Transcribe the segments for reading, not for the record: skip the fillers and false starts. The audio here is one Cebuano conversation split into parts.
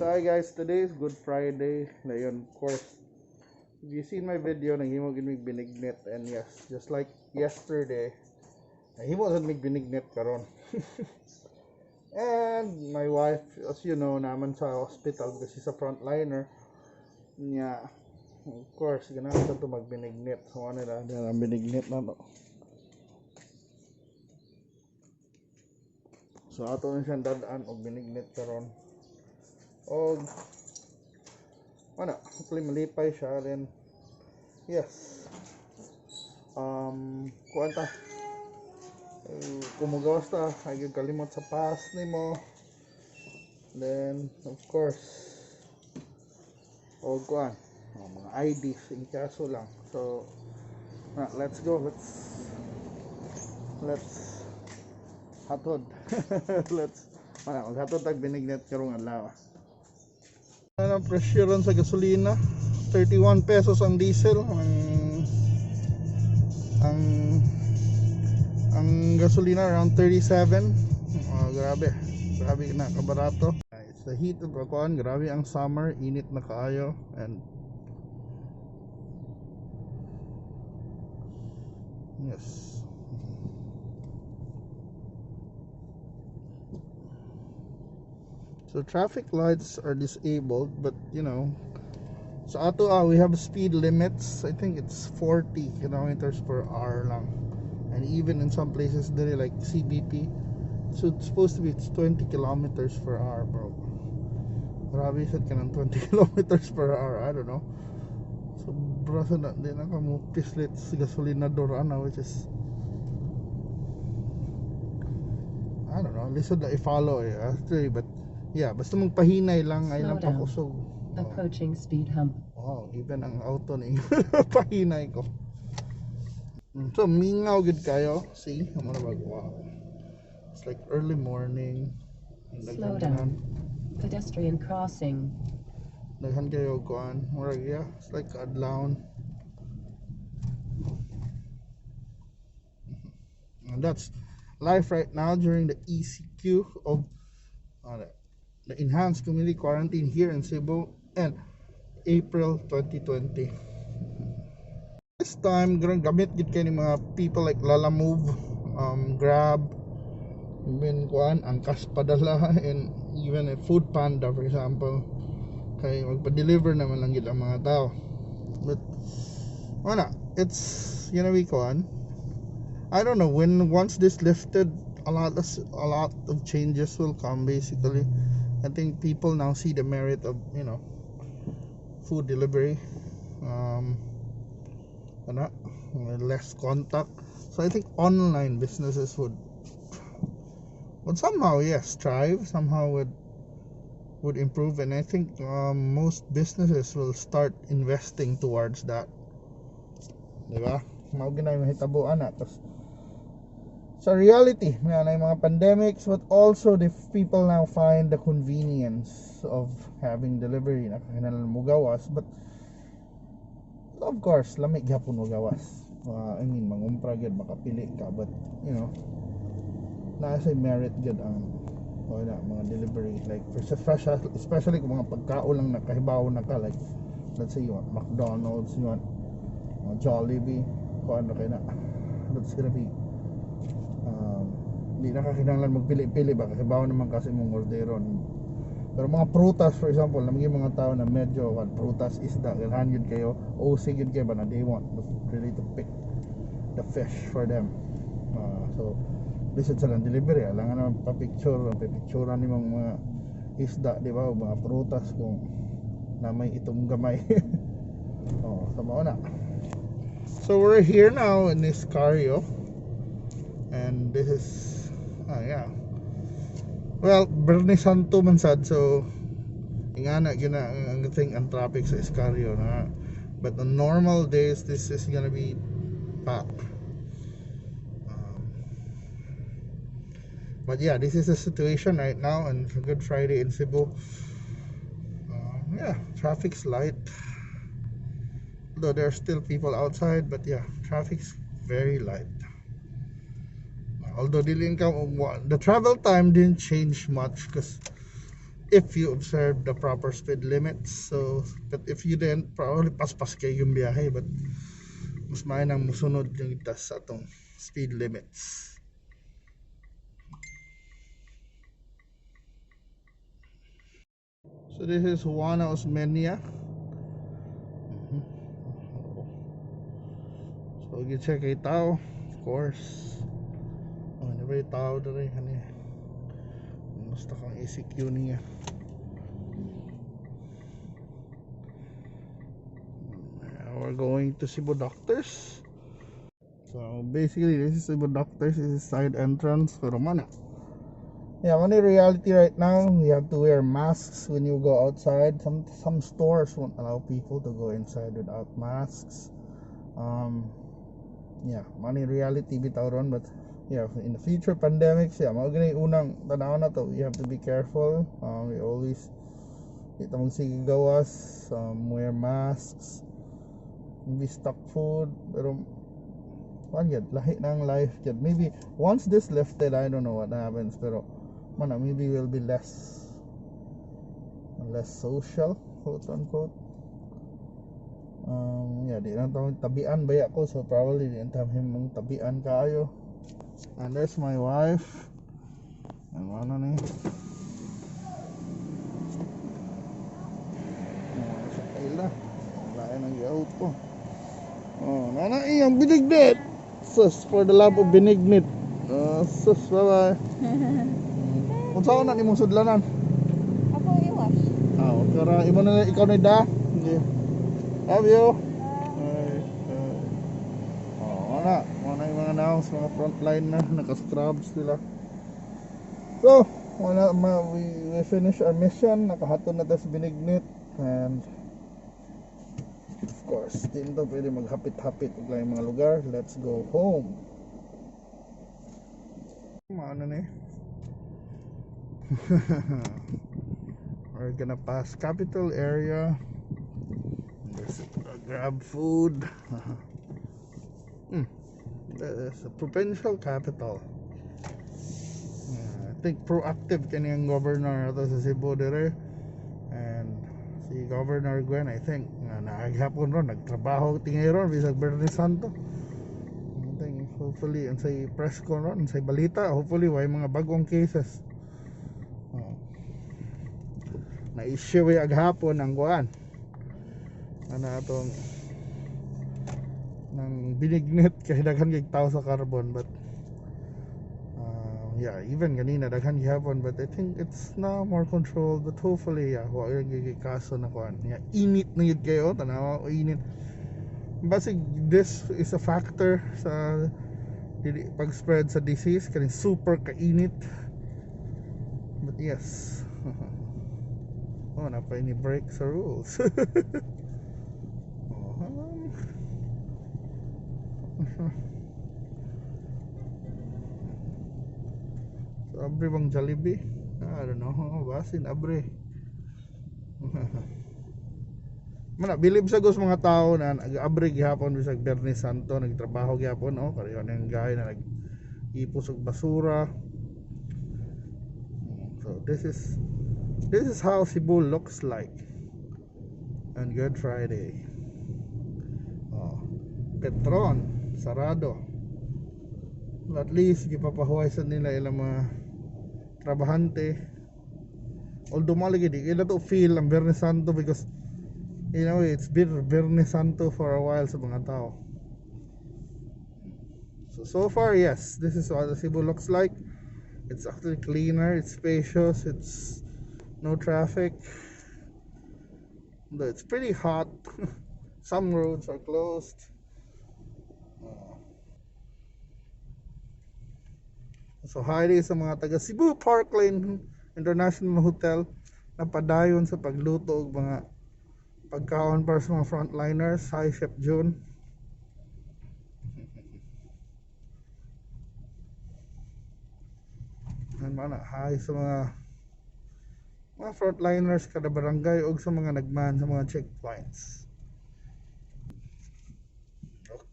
So hi guys, today is Good Friday. Ngayon, of course, if you seen my video, naghimo gid mig binignit, and yes, just like yesterday, nahimo sad mig binignit karon. And my wife, as you know, naman sa hospital because she's a frontliner. Nya, of course, ganahan sa to magbinignit. So ano na, ang binignit na to. So ato na siyang dadaan og binignit karon. Og ano, hopefully malipay siya then yes. Kuan ta. Kung mugawas ta, ay kalimot sa pass nimo. Then of course, og kuan, oh, mga IDs in kaso lang. So, let's go. Let's hatod. Let's ano, maghatod tag binignit karong adlaw. Ano ang presyo ron sa gasolina? 31 pesos ang diesel, ang gasolina around 37. Oh, grabe. Grabe na kabarato. It's the heat of kuan, grabe ang summer, init na kaayo, and yes. So traffic lights are disabled, but you know, sa ato we have speed limits. I think it's 40 kilometers per hour lang. And even in some places diri like CBP, so it's supposed to be it's 20 kilometers per hour, bro. Grabe sad ka ng 20 kilometers per hour. I don't know. So bro, sa na, di na ka mo pislit sa gasolina ana, which is I don't know, lisod na i-follow eh, actually, but yeah, basta magpahinay lang ay lang pakusog. Approaching speed hump. Wow, even ang auto ni pahinay ko. So mingaw gud kayo. See, amo na bag wow. It's like early morning. Slow down. Pedestrian crossing. Daghan kayo kuan. Murag yeah, it's like adlawon. And that's life right now during the ECQ of the enhanced community quarantine here in Cebu and April 2020. This time, gamit gid kay ni mga people like Lalamove, Grab, even kuan, Angkas Padala, and even a Food Panda, for example. Kay magpa-deliver naman lang gid ang mga tao. But wala, it's gonna be kuan. I don't know when once this lifted, a lot of changes will come. Basically, I think people now see the merit of, you know, food delivery, ano, less contact. So I think online businesses would somehow, yes, thrive, somehow would improve, and I think most businesses will start investing towards that. Diba? Mao gyud na yung mahitabo ana. Tapos, sa reality, may na yung mga pandemics, but also the people now find the convenience of having delivery na kinahanglan mo gawas, but of course, lami gyapon mo gawas. I mean, mangumpra gyud, makapili ka, but you know, naa say merit gyud ang wala, mga delivery, like for fresh, especially kung mga pagkaon lang nakahibaw na ka, like let's say you want McDonald's, you want Jollibee, kung ano kay na, that's gonna be di na ka kinahanglan magpili-pili ba, kasi bawo naman kasi mong orderon. Pero mga prutas, for example, namang yung mga tao na medyo what, prutas, isda, ganahan yun kayo, OC yun kayo ba na they want really to pick the fish for them. So lisod sa lang delivery, alangan naman pa-picture, pa-picturean ni mga isda, di ba, o mga prutas kung na may itong gamay. Oh, so mao na. So we're here now in Escario, and this is yeah. Well, Biyernes Santo man sad, so ingana gyud na ang thing ang traffic sa Escario na. But on normal days, this is gonna be packed. But yeah, this is the situation right now on Good Friday in Cebu. Yeah, traffic's light. Though there are still people outside, but yeah, traffic's very light. Although dili ka the travel time didn't change much because If you observe the proper speed limits. So, but if you didn't, probably paspas kaayo yung biyahe, but mas maayo nang musunod gyud ta sa atong speed limits. So this is Juana Osmeña. So gi-check kay tao, of course. Oh, di ba yung tao diri kani? Basta kang ECQ niya. We're going to Cebu Doctors. So basically, this is Cebu Doctors. This is side entrance. Pero man, yeah, only reality right now, you have to wear masks when you go outside. Some stores won't allow people to go inside without masks. Yeah, money reality bitaw ron, but yeah, in the future pandemics, yeah, mao gani unang tanaw na to. You have to be careful. We always di ta magsige gawas, wear masks, maybe stock food, pero kuan gyud, lahi na ang life gyud. Maybe once this lifted, I don't know what happens, pero mana maybe we'll be less social, quote unquote. Yeah, di lang tawag tabian baya ko, so probably di lang tawag mong tabian kaayo. And there's my wife. And ano ni? Oh, sa kaila. Wala nang auto. Oh, nana iyang binignit. Sus, for the love of binignit. Sus, bye-bye. Unsa na nimong sudlanan? Ako i-wash. Ah, okay ra. Imo na ikaw na da. Hindi. Love you. Ay, ay. Oh, wala. Wala yung mga naong sa mga frontline na naka-scrubs sila. So, wala ma, we finish our mission. Nakahatod na ta sa binignit and of course, di na pwede maghapit-hapit og laing mga lugar. Let's go home. Ano ni? We're gonna pass capital area. There's a grab food. There's a provincial capital. I think proactive kini ang governor ato sa Cebu dire. And si Governor Gwen, I think nga naaghapon ron nagtrabaho tingay ron bisag Biyernes Santo. I think hopefully unsay press con ron, unsay balita, hopefully way mga bagong cases. Oh. Na-issue way aghapon ang kuan. Ano atong nang binignit kay daghan kay tao sa Carbon, but yeah, even ganina daghan gihapon, but I think it's now more controlled, but hopefully, yeah, wa gyud kaso na kuan. Yeah, init na gyud kayo, tanawa o init. Basig this is a factor sa dili pag-spread sa disease kani super kainit. But yes. Oh, na pa ini break sa rules. Oh. So, abre bang Jollibee? I don't know. Basin abre. Mana bilib sa gos mga tao na nag-abre gihapon bisag Biyernes Santo, nagtrabaho gihapon, oh, kareho na yung guy na nag-ipos og basura. So this is how Cebu looks like on Good Friday. Oh, Petron sarado. At least gipapahuway sa nila ilang mga trabahante. Although mo lagi di kila to feel ang Biyernes Santo because it's been Biyernes Santo for a while sa mga tao. So far, yes, this is what the Cebu looks like. It's actually cleaner, it's spacious, it's no traffic. Though it's pretty hot. Some roads are closed. So hi sa mga taga Cebu Parklane International Hotel na padayon sa pagluto og mga pagkaon para sa mga frontliners. Hi Chef June. And mana, hi sa mga frontliners kada barangay og sa mga nagman sa mga checkpoints.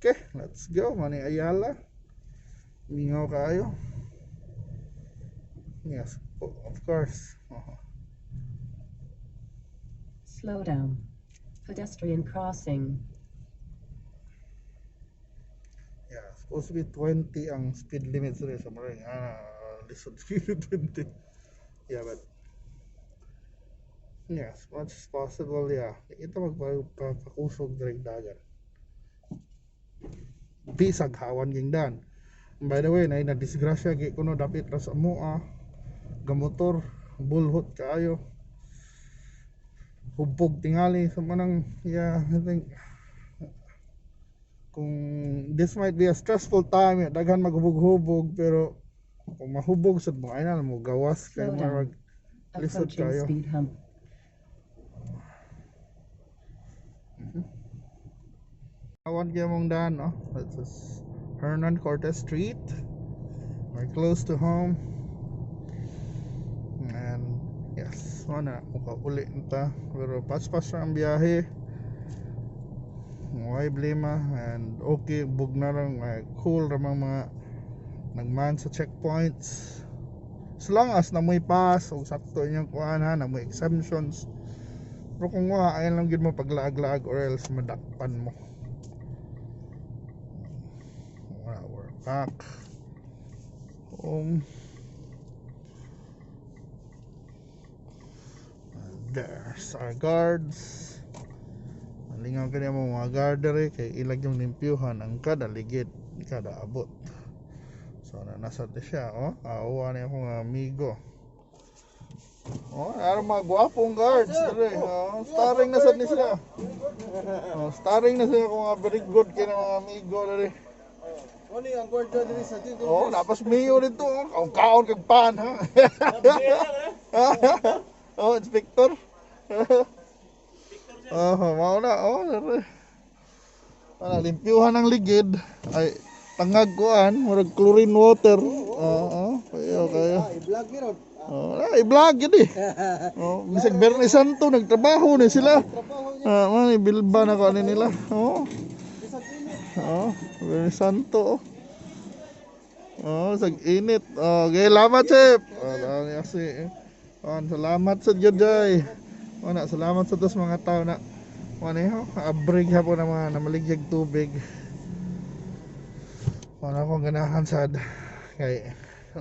Okay, let's go. Manny Ayala. Mingaw kaayo. Yes, of course. Slow down. Pedestrian crossing. Yeah, supposed to be 20 ang speed limit sa sa mga lisod 20. Yeah, but yeah, as much as possible, yeah. Ito magpakusog direk dagan. Bisag hawan ging dan. By the way, na na disgrasya gi kuno dapit ra sa amoa. Gamotor, bulhot kaayo. Hubog tingali sa manang, yeah, I think kung this might be a stressful time, yeah, daghan maghubog-hubog, pero kung mahubog sad mo ay na mo gawas kay Slow down. Marag lisod Approaching kayo. Speed hump. Awan kaya mong daan, no? That's is Hernan Cortez Street. We're close to home. And yes, wala mukauli ta. Pero paspas ra ang biyahe. Way blema and okay bugna lang, cool ra mga nagman sa checkpoints. As long as na mo'y pass o sakto inyong kuan ha, na mo'y exemptions. Pero kung wa, ay lang gid mo paglaag-laag or else madakpan mo. Wala, we're back home. And there's our guards. Lingaw kini mo mga guard dere kay ilag yung limpyuhan ang kada ligid, kada abot. So na nasa di siya, oh. Awa ni akong amigo. Oh, aron mga gwapong guards dere. Oh, starring na sad ni sila. Oh, starring na sila kung mga very good kay mga amigo dere. Ano ang guardia diri sa dito? Oh, napas mayo dito. Oh. Kaon kag pan ha. Oh, inspector. Oh, mao na. Oh, dere. Ana limpyuhan ang ligid. Ay tangag kuan, murag chlorine water. Oo, oh, kayo kayo. Ah, i-vlog mi ron. Oh, na i-vlog yun eh. Oh, bisag Bernie Santo nagtrabaho ni sila. Trabaho niya Ah, man ibilba na ko ani nila. Oh. bisag init. Oh, Bernie Santo. Oh. Oh, sag init. Oh, okay, salamat, Chef. Oh, dami kasi. Oh, salamat sa Diyo, Joy. Oh, na, salamat sa tos mga tao na ano yun, abrig hapon na mga namaligyag tubig. Wala akong ganahan sad. Kay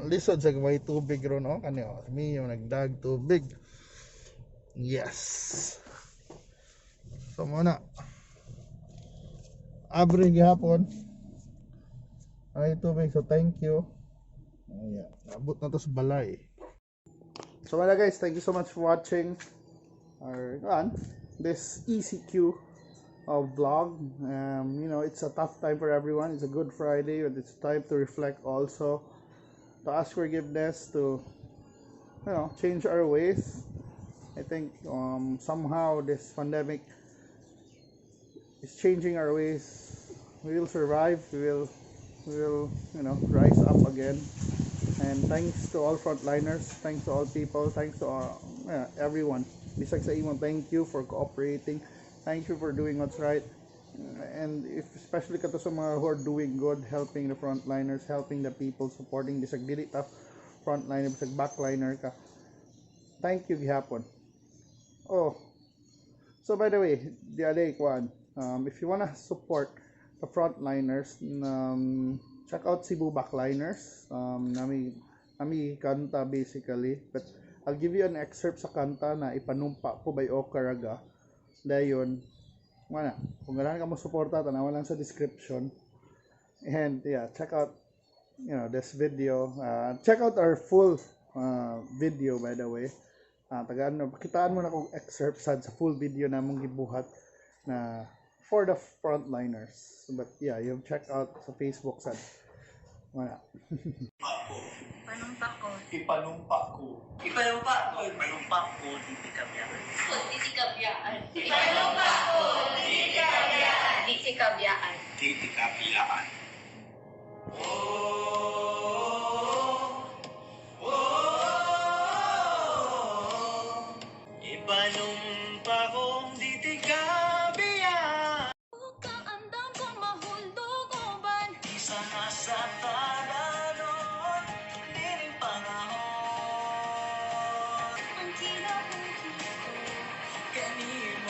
lisod sa may tubig ron, oh. Kani, oh, miyo nagdag tubig. Yes. So muna. Abrig gihapon. Ay tubig, so thank you. Oh, yeah. Abot na to sa balay. So wala guys, thank you so much for watching our this ECQ of vlog. It's a tough time for everyone. It's a Good Friday, but it's time to reflect also, to ask forgiveness, to change our ways. I think somehow this pandemic is changing our ways. We will survive. We will rise up again. And thanks to all frontliners, thanks to all people, thanks to all, yeah, everyone. Bisag sa imo, thank you for cooperating. Thank you for doing what's right. And if especially kato sa mga who are doing good, helping the frontliners, helping the people, supporting bisag dili ta frontliner, bisag backliner ka. Thank you gihapon. Oh. So by the way, the other one, if you wanna support the frontliners, check out Cebu Backliners. Nami kanta basically, but I'll give you an excerpt sa kanta na Ipanumpa Ko by O Caraga. Dayon, wala. Kung ganahan ka mo suporta, tanawa lang sa description. And yeah, check out this video. Check out our full video, by the way. Tagaan no, pakitaan mo na kung excerpt sad sa full video na mong gibuhat na for the frontliners. But yeah, you check out sa Facebook sad. Wala. Panumpa ko. Ipanumpa ko. Ipanumpa ko. Ipanumpa ko, di kabiyaan. Di kabiyaan. Ipanumpa ko. Di kabiyaan. Di kabiyaan. Di kabiyaan. Ipanumpa kong di kabiyaan. Kaandam kong mahulog uban. Isa na sa tananon, lining panahon. Ang kinabuhi ko. Kanina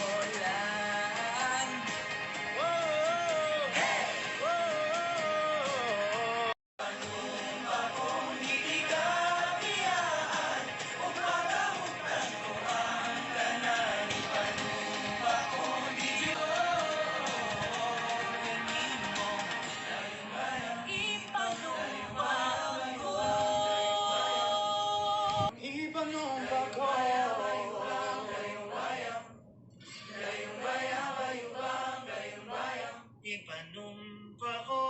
Ipanumpa ko. Ipanumpa ko.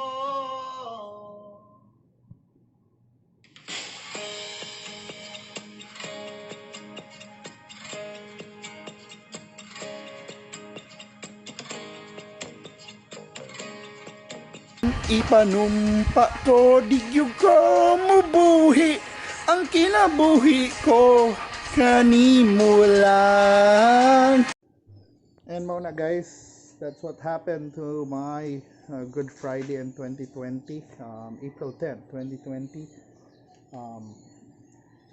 Ipanumpa ko, di gyud ko mubuhi, ang kinabuhi ko kanimo lang. And mao na, guys, that's what happened to my Good Friday in 2020, April 10, 2020.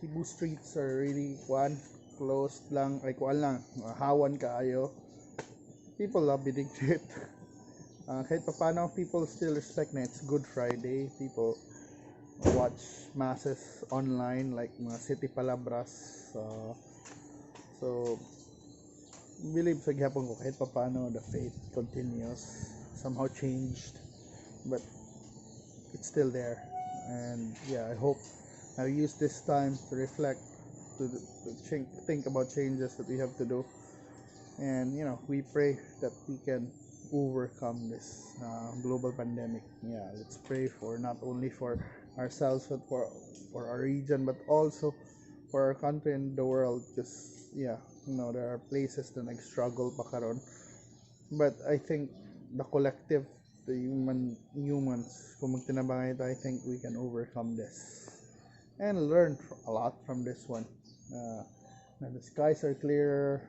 Cebu streets are really kuan, closed lang, ay kuan lang, hawan kaayo. People love bidding shit. Kahit pa paano, people still respect na it's Good Friday. People watch masses online like mga City Palabras. So, believe sa gihapon ko kahit pa paano the faith continues, somehow changed, but it's still there. And yeah, I hope I use this time to reflect, to think about changes that we have to do. And we pray that we can overcome this global pandemic. Yeah, let's pray for not only for ourselves but for our region, but also for our country and the world. Because yeah, there are places na nag-struggle pa karon. But I think the collective, the humans, kung magtinabangay ito, I think we can overcome this and learn a lot from this one. And the skies are clearer,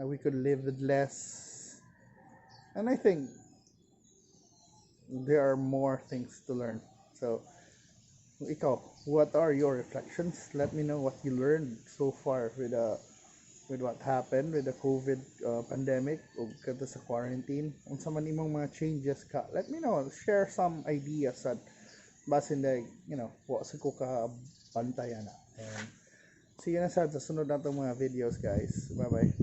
and we could live with less. And I think there are more things to learn. So, ikaw, what are your reflections? Let me know what you learned so far with what happened with the COVID pandemic o kato sa quarantine. Unsa man imong mga changes ka? Let me know. Share some ideas at basin like, wa sa ko ka bantayan na. And see you na sad sa sunod natong mga videos, guys. Bye-bye.